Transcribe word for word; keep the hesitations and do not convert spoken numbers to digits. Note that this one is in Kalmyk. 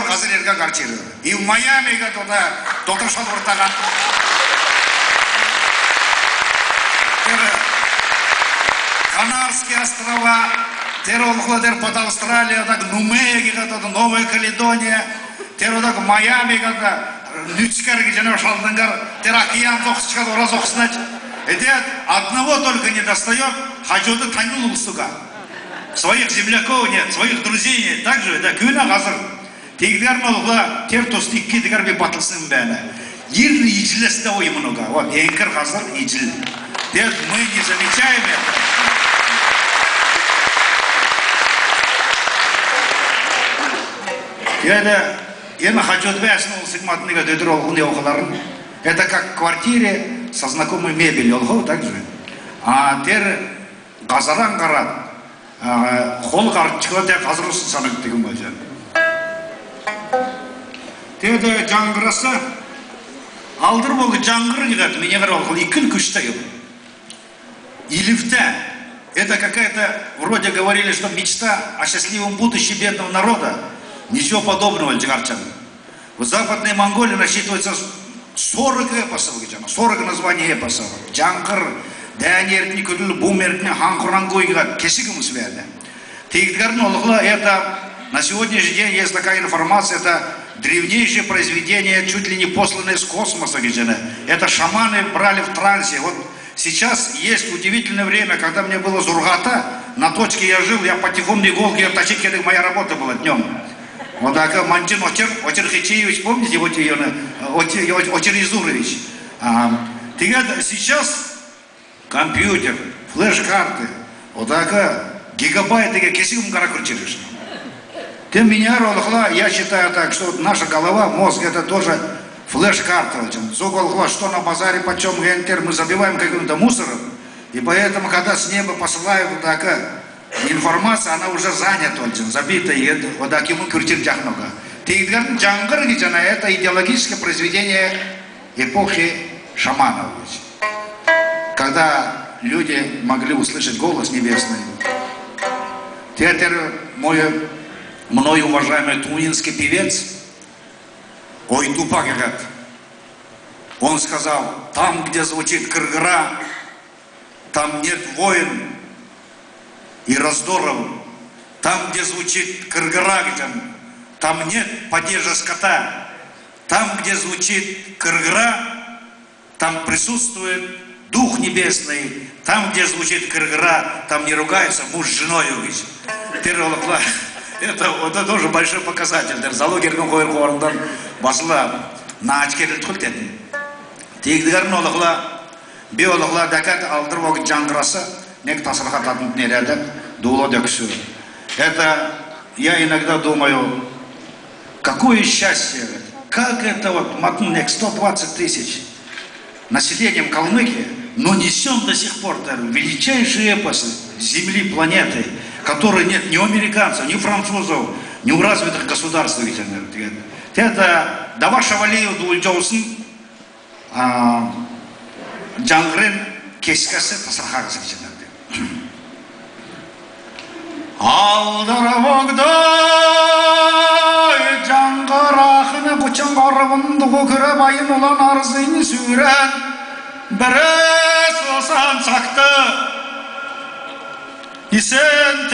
Һазр эргәд һарч ирв. И в Майами гиһәд ода дотр шалвртаһан. Тер Канарские острова, тер болхла тер под Австралия, одак Нумея гиһәд, ода Новая Каледония, тер одак Майами гиһәд, нүцкәр гиҗәнә шалдңгар, тер океан зогсчкад, ора зогснач. Эдәд одного только не достаёт, хаҗуд таньл улс уга. Своих земляков нет, своих друзей нет. Так же, да, күүнә һазр. Тиигдгәрн болхла тер туст ик идгәр би батлсн бәәнә. Йир иҗләс дә уймн уга. Вот, эңкр һазр иҗл. Тер мы не замечаем это. Тер эн хаҗуд бәәсн улсиг мадн иигәд өдр болһн йовхларн. Это как в квартире со знакомой мебелью, олхов, так же? А тер һазран һарад, а, хол һардчкла, тер һазр усн санагддг болҗана. Тер җаңһрас, Алдр Вог Җаңһр гиһәд, миниһәр болхла икл күчтә юм. Илвтә. Это какая-то, вроде говорили, что мечта о счастливом будущем бедного народа. Ничего подобного, Эльчгарчан. В Западной Монголии насчитывается сорок эпосов, где-то сорок названий эпосов. Җаңһр, Дәәни Эрдни Көдл, Бум Эрдни, Һанхуран Гуй гиһәд, кесг юмс бәәнә. Тиигдгәрн болхла, это на сегодняшний день есть такая информация, это древнейшее произведение, чуть ли не посланное из космоса, гиҗәнә. Это шаманы брали в трансе. Вот сейчас есть удивительное время, когда мне было зурһата, на точке я жил, я патефон, иголки, я тащить, это моя работа была днём. Вот так, Манҗин Очир, Очир Хичиевич, помните, вот её, Очир, Очир Изурович. А, тиигәд сейчас компьютер, флеш-карты, вот так, гигабайты, кесг юм һарад күрч ирв. Тем не менее, болхла, я считаю так, что вот наша голова, мозг, это тоже флеш-карта. Зуг болхла, что на базаре, почём, гентер, мы забиваем каким-то мусором, и поэтому, когда с неба посылают вот такая информация, она уже занята, забита, и это, вот так юмн күрч ирҗәхнь уга. Тиигдгәрн Җаңһр гиҗәнә, это идеологическое произведение эпохи шаманов, ведь, когда люди могли услышать голос небесный. Тер мой, мной уважаемый тувинский певец Ойтупа гиһәд, он сказал: «Там, где звучит кыргыра, там нет войн и раздоров. Там, где звучит кыргыра, гиҗәнә, там нет падежа скота. Там, где звучит кыргыра, там присутствует Дух Небесный. Там, где звучит кыргыра, там не ругаются муж с женою», гиҗ. Тер болхла, это, вот это тоже большой показатель. Тер залу гергн хойр хоорндан басла наач керлтхүл тедн. Тиигдгәрн болхла, би болхла дәкәд Алдр Вог Җаңһрас нег тасрха таднд нерәдәд, дуулад өгсү. Это я иногда думаю, какое счастье, как это вот, мадн нег сто двадцать тысяч населением Калмыкии, но несём до сих пор, тер, величайший эпос земли, планеты, который нет ни у американцев, ни у французов, ни у развитых государств, ведь, тер. Это Дава Шавалиев дуулҗ йовсн, а, Җаңһрин кесгәс тасрха һазр гиҗәнә. Алдр Вогд Җаңһр, ахн һучн һурвн дуһ күрә, Баян Улан Арзин сүүрән бәрәс усан цагт, исн